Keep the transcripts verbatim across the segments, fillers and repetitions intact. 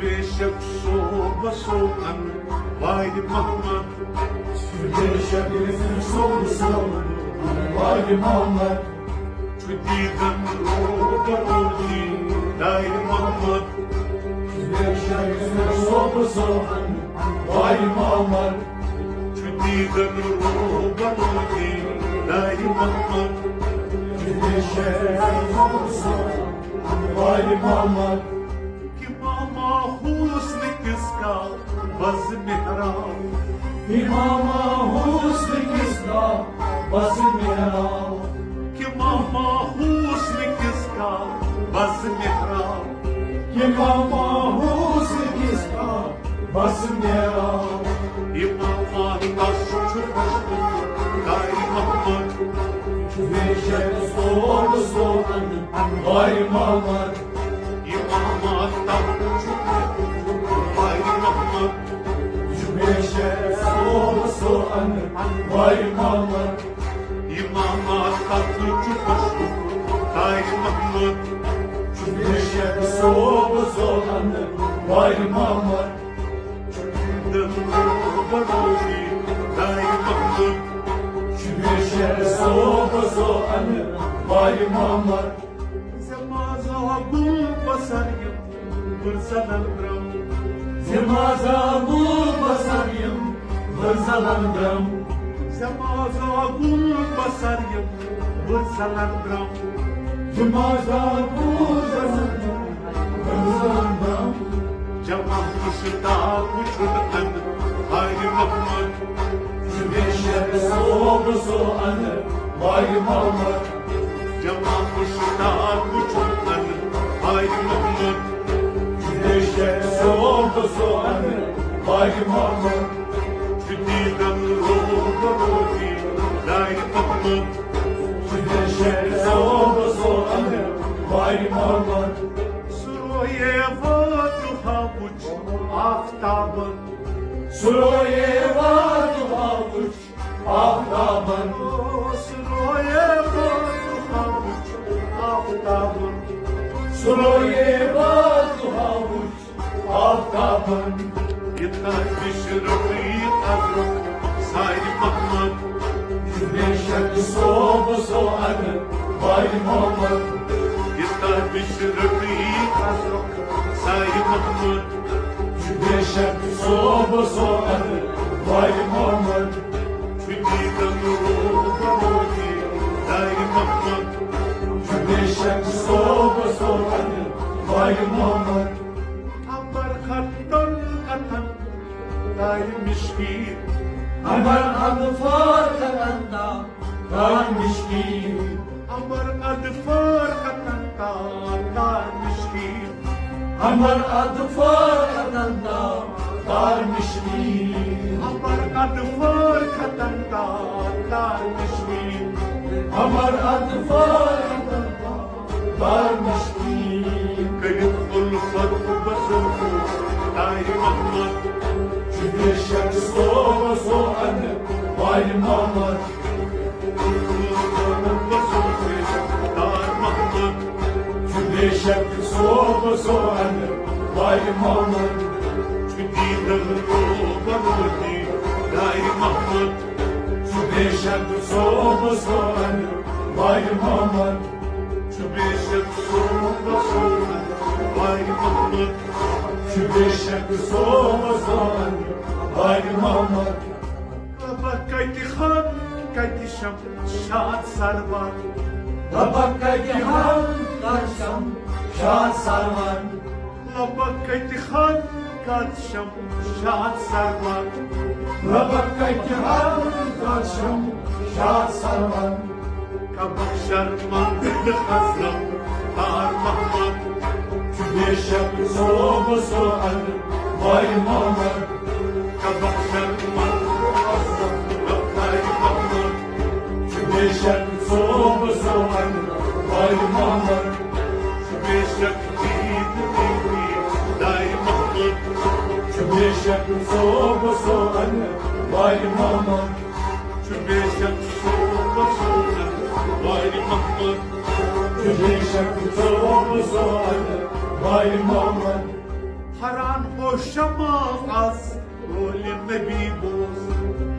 بے شک صوبہٕ سوزن وارِ محمد۔ بے شک صوبہٕ سوزن وارِ محمد۔ چھُ دیدن روبرو دیدارِ محمد۔ بے شک صوبہٕ سوزن وارِ محمد۔ چھُ دیدن روبرو دیدارِ محمد۔ بے شک صوبہٕ سوزن وارِ محمد۔ امام حسن کس کا بس محراب۔ امام حسن کس کا بس محراب۔ امام حسن کس کا بس محراب۔ امام حسن کس کا بس محراب۔ امام تس چھُ خوشبو دارِ محمد۔ بے شک صوبہٕ سوزن وارِ محمد۔ امام تس چھُ خوشبو دارِ محمد۔ بے شک صوبہٕ سوزن وارِ محمد۔ امام تس چھُ خوشبو دارِ محمد۔ بے شک صوبہٕ سوزن وارِ محمد۔ دل بڑوسی دارِ محمد۔ بے شک صوبہٕ سوزن وارِ محمد۔ زمازا گل بسر یم برزلن برم۔ زمازا گل بسر یم برزلن برم۔ زمازا گل بسر یم برزلن برم۔ زمازا گل بسر یم برزلن برم۔ جمع مشتاق وچھُن ان ہارِ محمد۔ بے شک صوبہٕ سوزن وارِ محمد۔ جمع مشتاق وچھُن ان ہارِ محمد۔ بے شک صوبہٕ سوزن وارِ محمد۔ چھُ دیدن روبرو دیدارِ محمد۔ بے شک صوبہٕ سوزن وارِ محمد۔ سُہ رویے وادُہا وُچھ آفتابن۔ سُہ رویے وادُہا وُچھ آفتابن۔ سُہ رویے وادُہا وُچھ آفتابن۔ سُہ رویے وادُہا وُچھ آفتابن۔ یِتھ کٔنۍ بِشرُک یہِ اَزرُک سارِ محمد۔ بے شک صوبہٕ سوزن وارِ محمد۔ یِتھ کٔنۍ بِشرُک یہِ اَزرُک سارِ محمد۔ بے شک صوبہٕ سوزن وارِ محمد۔ چھُ دیدن روبرو دیدارِ محمد۔ بے شک صوبہٕ سوزن وارِ محمد۔ امبر خطن کتن دارِ مشکی۔ امبر اظفار کتن دارِ مشکی۔ امبر اظفار کتن دارِ مشکی۔ امبر اظفار کتن دارِ مشکی۔ امبر اظفار کتن دارِ مشکی۔ امبر اظفار کتن دارِ مشکی۔ کٔرِتھ الفت بسر دارِ محمد۔ چھُ بے شک صوبہٕ سوزن وارِ محمد۔ دار محمد۔ چھُ بے شک صوبہٕ سوزن وارِ محمد۔ چھُ دیدن روبرو دیدارِ محمد۔ چھُ بے شک صوبہٕ سوزن وارِ محمد۔ چھُ بے شک صوبہٕ سوزن وارِ محمد۔ چھُ بے شک صوبہٕ سوزن وارِ محمد۔ لبک کتہِ خان کتہِ شم شاد سروان۔ لبک کتہِ خان کتہِ شم شاد سروان۔ لبک کتہِ خان کتہِ شم شاد سروان۔ لبک کتہِ خان کتہِ شم شاد سروان۔ کبک شرمند حضرت دار محمد۔ چھُ بے شک صوبہٕ سوزن وارِ محمد۔ کبک شرمند حضرت دار محمد۔ چھُ بے شک صوبہٕ سوزن وارِ محمد۔ چھُ بے شک دیدن دیدارِ محمد۔ چھُ بے شک صوبہٕ سوزن وارِ محمد۔ چھُ بے شک صوبہٕ سوزن وارِ محمد۔ چھُ بے شک صوبہٕ سوزن وارِ محمد۔ حران خوش شمع از قول نبی بوز۔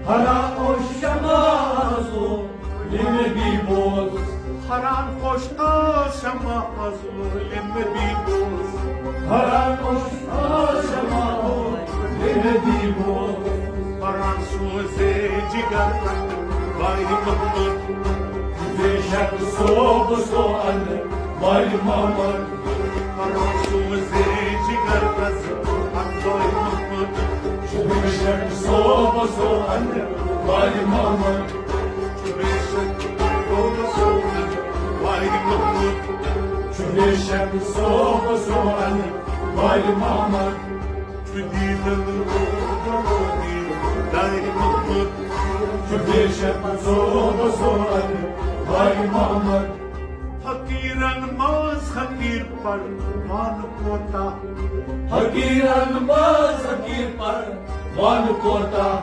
حران خوش شمع از قول نبی بوز۔ حران خوش آز شمع از قول نبی بوز۔ حران خوش آز شمع از قول نبی بوز۔ حران سوزے جگر باری محمد۔ بے شک سوز سو ان باری محمد۔ حران سوزے جگر از اکبر محمد۔ بے شک سوز سو ان باری محمد۔ بے شک سوز سو ان باری محمد۔ بے شک سوز سو ان باری محمد۔ چھ دیدن روزی داری محمد۔ چھ بے شک سوز سو ان باری محمد۔ فقیرن منٛز فقیر پروان کوتاہ۔ فقیرن منٛز فقیر پروان کوتاہ۔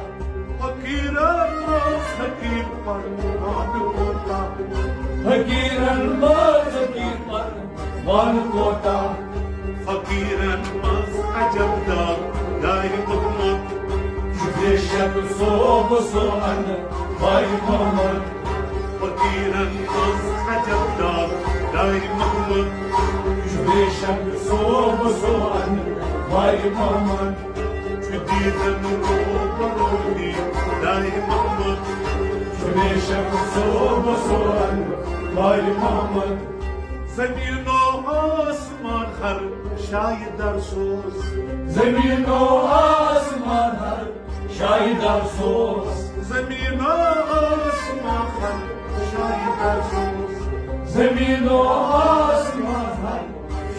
فقیرن منٛز فقیر پروان کوتاہ۔ فقیرن منٛز فقیر پروان کوتاہ۔ فقیرن منٛز عجب دار دارِ محمد۔ بے شک سوز سو ان باری محمد۔ فقیرن منٛز عجب دار دارِ محمد۔ بے شک سوز سو ان باری محمد۔ چھ دیدن روبرو دی دارِ محمد۔ بے شک سوز سو ان باری محمد۔ زمین و آسمان ہر شاید در سوز۔ زمین و آسمان ہر شاید در سوز۔ زمین و آسمان ہر شاید در سوز۔ زمین و آسمان ہر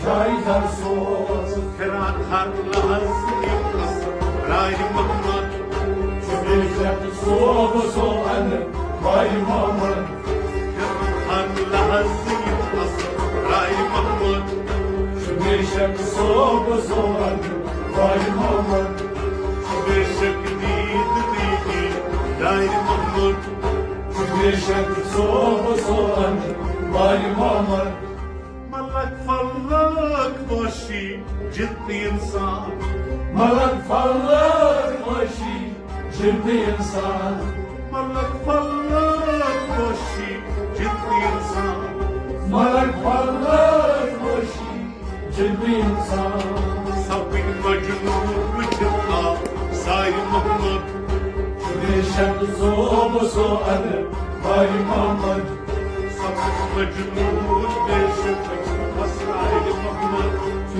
شاید در سوز۔ پھران ہر لحظ یہِ قصر رارِ محمد۔ بے شک سوز سو ان باری محمد۔ ہر لحظ یہِ قصر رارِ محمد۔ بے شک سوز سو ان باری محمد۔ بے شک دید دیدی دارِ محمد۔ بے شک سوز سو ان باری محمد۔ ملک فلک واشی جنتی انسان۔ ملک فلک واشی جنتی انسان۔ ملک فلک واشی جنتی انسان۔ ملک فلک واشی جنتی انسان۔ سپٕدۍ مجنون وٕچھِتھ آو سارِ محمد۔ بے شک سوز سو ان باری محمد۔ سپٕدۍ مجنون بے شک سارِ محمد۔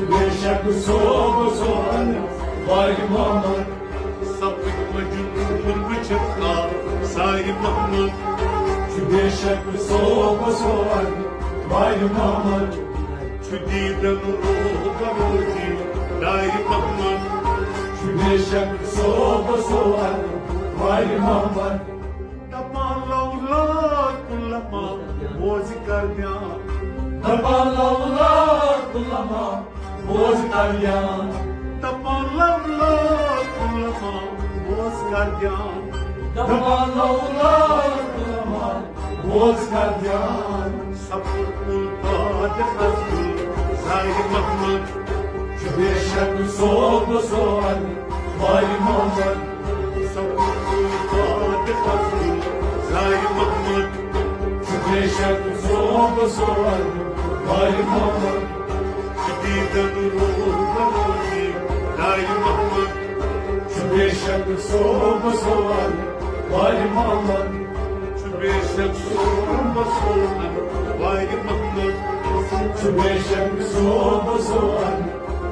بے شک سوز سو ان باری محمد۔ سپٕدۍ مجنون وٕچھِتھ آو سارِ محمد۔ بے شک سوز سو ان باری محمد۔ چھ دیدن روبرو دی دارِ محمد۔ بے شک سوز سو ان باری محمد۔ دپان لولا کلما بوز کر دیان۔ دپان لولا کلما بوز کر دیان۔ دپان لولا کلما بوز کر دیان۔ دپان لولا کلما بوز کر دیان۔ سپُد الفاتحس گُل زارِ محمد۔ بے شک سوز سو ان باری محمد۔ سپُد الفاتحس گُل زارِ محمد۔ بے شک سوز سو ان باری محمد۔ چھ دیدن روبرو دی دارِ محمد۔ بے شک سوز سو ان باری محمد۔ بے شک سوز سو ان باری محمد۔ بے شک سوز سو ان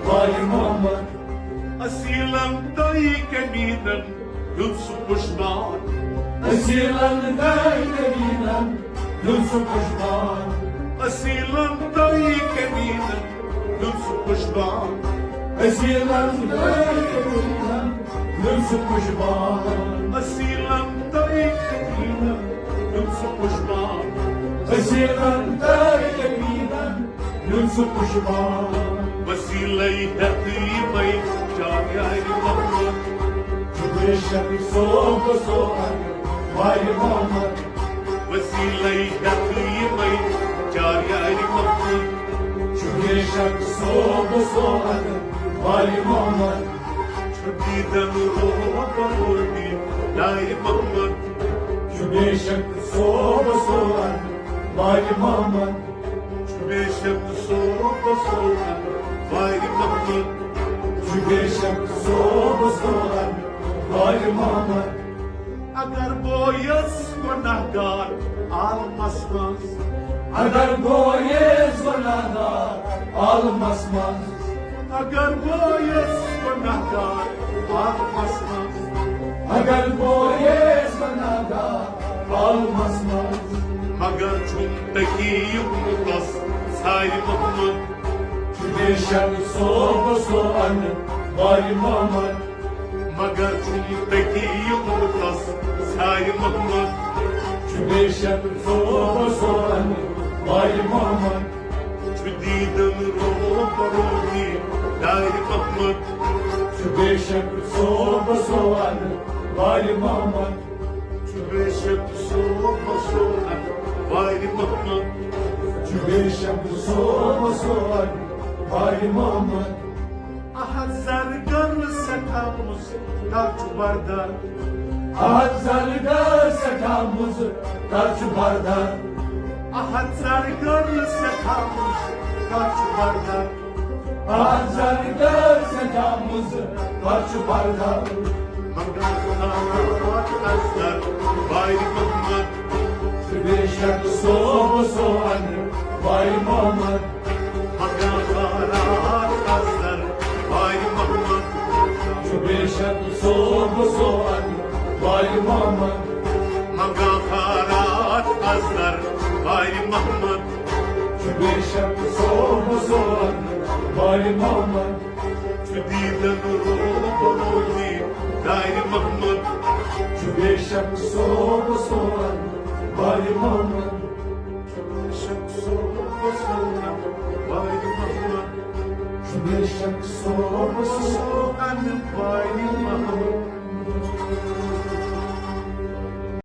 باری محمد۔ اصیلن تئی کمینن ہُنٛد سُہ پُشبان۔ اصیلن تئی کمینن ہُنٛد سُہ پُشبان۔ اصیلن تئی کمینن ہُنٛد سُہ پُشبان۔ اصیلن تئی کمینن ہُنٛد سُہ پُشبان۔ اصیلن تئی کمینن ہُنٛد سُہ پُشبان۔ اصیلن تئی کمینن ہُنٛد سُہ پُشبان۔ وسیلے ہیتھ یمے چار یارِ محمد۔ بے شک سوز سو ان باری محمد۔ وسیلے ہیتھ یمے چار یارِ محمد۔ بے شک سوز سو ان باری محمد۔ دیدن روح پروردی دارِ محمد۔ چھُ بے شک صوبہٕ سون بارِ محمد۔ چھُ بے شک صوبہٕ سون بارِ محمد۔ چھُ بے شک صوبہٕ سون بارِ محمد۔ اگر بویس گناہگار عالمس منٛز۔ اگر بویس گناہگار عالمس منٛز۔ اگر بویس گناہگار عالمس منٛز۔ اگر بویس گناہگار عالمس منٛز۔ مگر چھُم تقی یُک مُقدس سارِ محمد۔ چھُ بے شک صوبہٕ سون بارِ محمد۔ مگر چھُم تقی یُک مُقدس سارِ محمد۔ چھُ بے شک صوبہٕ سون بارِ محمد۔ چھُ دیدن روح پروردی دارِ محمد۔ چھُ بے شک صوبہٕ سون بارِ محمد۔ چھُ بے شک صوبہٕ سون بارِ محمد۔ چھُ بے شک صوبہٕ سون بارِ محمد۔ احد زرگر سٮ۪ٹھاہ مُضر، کر چھُ بردار۔ احد زرگر سٮ۪ٹھاہ مُضر، کر چھُ بردار۔ احد زرگر سٮ۪ٹھاہ مُضر، کر چھُ بردار۔ احد زرگر سٮ۪ٹھاہ مُضر، کر چھُ بردار۔ مگر خاک اصغر بارِ محمد۔ چھُ بے شک صوبہٕ سون بارِ محمد۔ مگر خاک اصغر بارِ محمد۔ چھُ بے شک صوبہٕ سون بارِ محمد۔ مگر خاک اصغر بارِ محمد۔ چھُ بے شک صوبہٕ سون بارِ محمد۔ چھُ دیدن روح پروردی دارِ محمد۔ چھُ بے شک صوبہٕ سون بارِ محمد۔ چھُ بے شک صوبہٕ سون بارِ محمد۔ چھُ بے شک صوبہٕ سون بارِ محمد۔